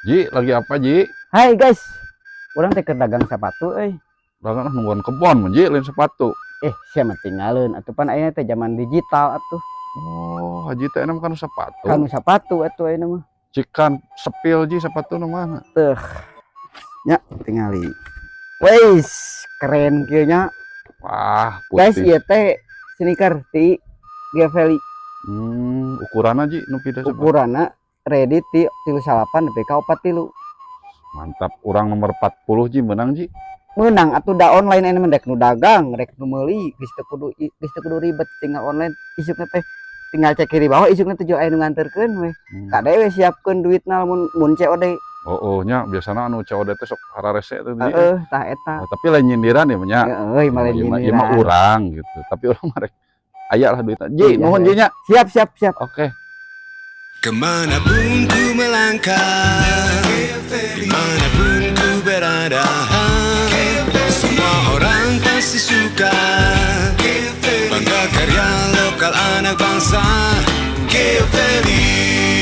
Ji, lagi apa, Ji? Hai guys, urang teh keur dagang sepatu euy. Dagang ah, nungguan kebon mah, Ji, lain sepatu. Eh, sia mah tinggaleun atuh, pan ayeuna teh zaman digital atuh. Oh, Haji teh mah kana sepatu. Kanu sepatu atuh ayeuna mah. Cikan spill, Ji, sepatu nu mana? Nya, tingali. Wis, keren kieu nya. Wah, Guys, putih. Ieu teh sneaker ti Gevelli. Ukuranna, Ji, nu pida sepatu? Ukuranna ready ti 38 nepi ka 43. Mantap, urang nomor 40, Ji, menang, Ji. Menang atuh, da online ayeuna mah, dek nu dagang, rek nu meuli, geus teu kudu ribet, tinggal online. Isukna teh tinggal cek di bawah, isukna teh jual, aya nu nganterkeun we. Kade we siapkeun duitna lamun mun COD. Oh, nya biasana anu COD teh sok hararese teh, Ji. Heeh, tah eta. Oh, tapi lain nyindiran ya nya. Heeh, malah Ieu mah ieu mah nyindiran. Urang gitu. Tapi urang mah rek aya lah duitna. Ji, nuhun, Ji, nya. Siap, siap, siap. Oke. Kemanapun ku melangkah, dimanapun ku berada, semua orang pasti suka. Bangga karya lokal anak bangsa, Geoveli.